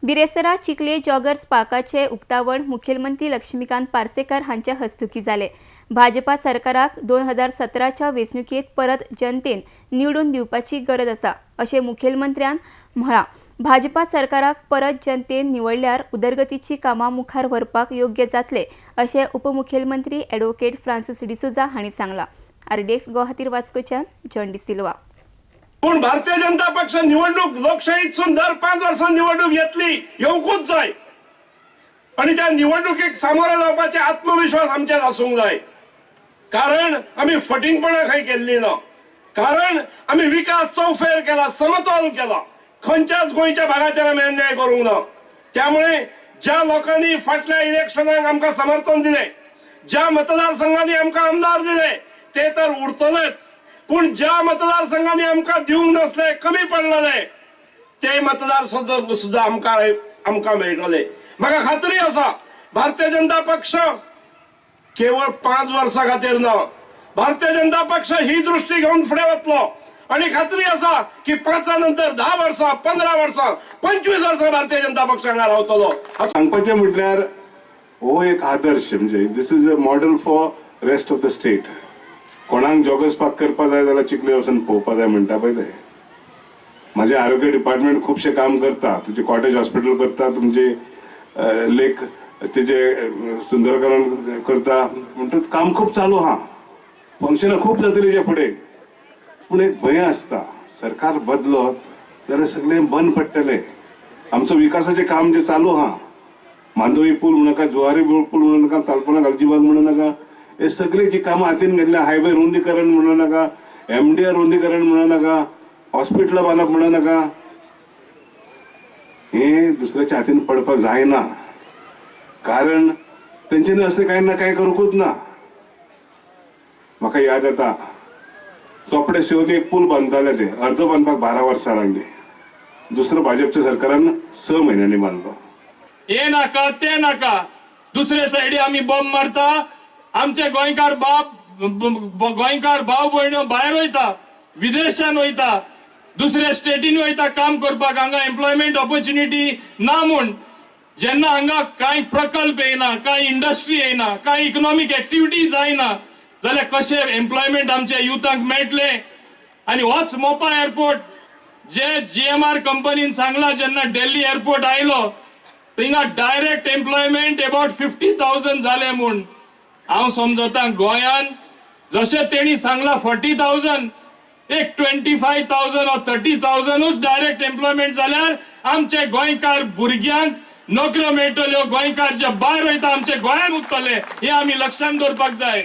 बिरेस्तारा चिखले जॉगर्स पार्काचे उक्तावण मुखेलमंत्री लक्ष्मीकांत पार्सेकर हांच्या हस्तुकीं जालें. भाजपा सरकाराक 2017च्या वेंचणुकेंत परत जनतेन निवडून दिवपाची गरज आसा अशें मुखेलमंत्र्यान म्हळां. भाजपा सरकाराक परत जनतेन निवडल्यार उदरगतीची कामां मुखार व्हरपाक योग्य जातले अशें उपमुखेलमंत्री ॲडव्होकेट फ्रांसीस डिसोझा हांणी सांगलां. आरडीएक्स गोवा खातीर वास्कोच्यान जॉन डिसिल्वा. पूण भारतीय जनता पक्ष निवडणूक लोकशाहीतसून दर 5 वर्सां निवडणूक येतली, येवकूच जाय आनी त्या निवडणुकीक सामोरे जावपाचे आत्मविश्वास आमच्यात आसूंक जाय. कारण आमी फटींगपणां खंय केल्ली ना, कारण आमी विकास चौफेर केला, समतोल केला, खंयच्याच गोंयच्या भागाचेर आमी अन्याय करूंक ना. त्यामुळे ज्या लोकांनी फाटल्या इलेक्शनाक आमकां समर्थन दिलें, ज्या मतदारसंघांनी आमकां आमदार दिले ते तर उरतलेच, पूण ज्या मतदारसंघांनी आमकां दिवंक नासले, कमी पडलेले, ते मतदार सुद्दां आमकां आमकां मेळटले. म्हाका खात्री आसा, भारतीय जनता पक्ष केवळ 5 वर्सां खातीर ना, भारतीय जनता पक्ष ही दृष्टी घेवन फुडें वतलो आनी खात्री आसा की 5 नंतर 10 वर्सां, 15 वर्सां, 25 वर्सां भारतीय जनता पक्ष हांगा रावतलो. सांगपाचें म्हटल्यार हो एक आदर्श, म्हणजे this is a model for rest of the state. कोणाक जॉगर्स पार्क करपा जाय जाल्यार चिखले वचून पळोवपा जाय म्हणटा पळय ते. म्हाजें आरोग्य डिपार्टमेंट खुबशें काम करता, तुजें कॉटेज हॉस्पिटल करता, तुमचे लेक तेजे सुंदरकरण करता, म्हणटकच काम खूब चालू आहा, फंक्शनां खूब जातली हेच्या फुडें. पूण एक भंय आसता, सरकार बदलत जाल्यार सगळें बंद पडटलें. आमचो विकासाचें काम जें चालू आहा, मांडवी पूल म्हणू नाका, जुवारी पूल म्हणू नाका, तालपोना गालजीबाग म्हणू नाका, हे सगळे जी कामां हातीन घेतल्या, हायवे रुंदीकरण म्हणू नाका, एमडीआर रुंदीकरण म्हणू नाका, हॉस्पिटलां बांदप म्हणू नाका, हे दुसऱ्याच्या हातीन पडपाक जायना, कारण तेंच्यांनी असलें कांय ना कांय करूंकूच ना. म्हाका याद येता, चोपडे शिवली एक पूल बांदताले, ते अर्दो बांदपाक 12 वर्सां लागली, दुसरो भाजपच्या सरकारान 6 म्हयन्यांनी बांदलो. हे नाका, ते नाका, दुसरे सायडी आमी बॉम्ब मारता, आमचे गोंयकार बाप, गोंयकार भाव भयण्यो भायर वयता, विदेशान वयता, दुसऱ्या स्टेटीन वयता काम करपाक, हांगा एम्प्लॉयमेंट ऑपॉर्च्युनिटी ना म्हूण. जेन्ना हांगा कांय प्रकल्प येयना, कांय इंडस्ट्री येयना, कांय इकनॉमीक एक्टिविटी जायना जाल्यार कशें एम्प्लॉयमेंट आमच्या युथांक मेळटलें? आनी होच मोपा एअरपोर्ट जे जीएमआर कंपनीन सांगला, जेन्ना दिल्ली एअरपोर्ट आयलो थिंगा डायरेक्ट एम्प्लॉयमेंट अबाउट 50,000 जाले म्हूण. हांव समजता, गोंयान जशें तेणी सांगला 40,000, एक 25,000 ऑर 30,000ूच डायरेक्ट एम्प्लॉयमेंट जाल्यार आमचे गोंयकार भुरग्यांक नोकऱ्यो मेळटल्यो, गोंयकार जे भायर वयता आमचे गोंयान उरतले, हे आमी लक्षात दवरपाक जाय.